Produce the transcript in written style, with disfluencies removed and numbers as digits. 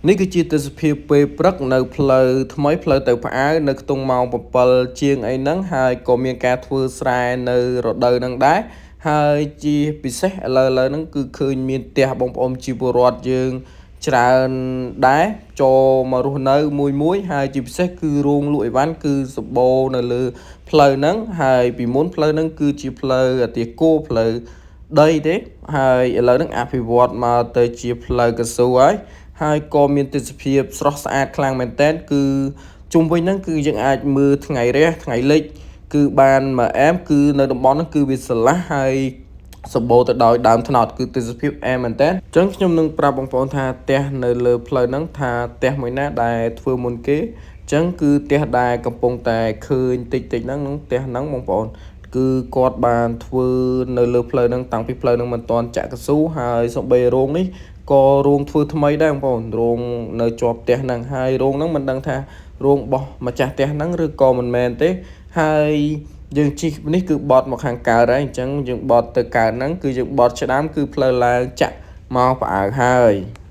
នេះគឺជាទេសភាពពេលព្រឹកនៅផ្លូវថ្មីផ្លូវទៅផ្អើនៅខ្ទង់ម៉ោង7ជាងអីហ្នឹងហើយក៏មានការធ្វើស្រែនៅរដូវហ្នឹងដែរហើយជាពិសេសឥឡូវហ្នឹងគឺឃើញមានផ្ទះបងប្អូនជាពលរដ្ឋយើងច្រើនដែរចូលមករស់នៅមួយមួយហើយជាពិសេសគឺរោងលក់អីវ៉ាន់គឺសម្បូរនៅលើផ្លូវហ្នឹងហើយពីមុនផ្លូវហ្នឹងគឺជាផ្លូវអាទាគោផ្លូវដីទេហើយឥឡូវហ្នឹងអភិវឌ្ឍមកទៅជាផ្លូវកស៊ូហើយហើយក៏មានទេសភាពស្រស់ស្អាតខ្លាំងមែនទែនគឺជុំវិញហ្នឹងគឺយើងអាចមើលថ្ងៃរះថ្ងៃលិចគឺបានមកអែមគឺនៅតំបន់ហ្នឹងគឺវាស្រឡះហើយសម្បូរទៅដោយដើមត្នោតគឺទេសភាពអែមមែនតើអញ្ចឹងខ្ញុំនឹងប្រាប់បងប្អូនថាផ្ទះនៅលើផ្លូវហ្នឹងថាផ្ទះមួយណាដែលធ្វើមុនគេអញ្ចឹងគឺផ្ទះដែលកំពុងតែឃើញតិចតិចហ្នឹងផ្ទះហ្នឹងបងប្អូនគឺគាត់បានធ្វើនៅលើផ្លូវហ្នឹងតាំងពីផ្លូវហ្នឹងមិនទាន់ចាក់កស៊ូហើយសំបីរោងនេះក៏រោងធ្វើថ្មីដែរបងប្អូនរោងនៅជាប់ផ្ទះហ្នឹងហើយរោងហ្នឹងមិនដឹងថារោងរបស់ម្ចាស់ផ្ទះហ្នឹងឬក៏មិនមែនទេហើយយើងជិះនេះគឺបត់មកខាងកើតហើយអញ្ចឹងយើងបត់ទៅកើតហ្នឹងគឺយើងបត់ឆ្ដាំគឺផ្លូវឡើងចាក់មកផ្អើហើយ។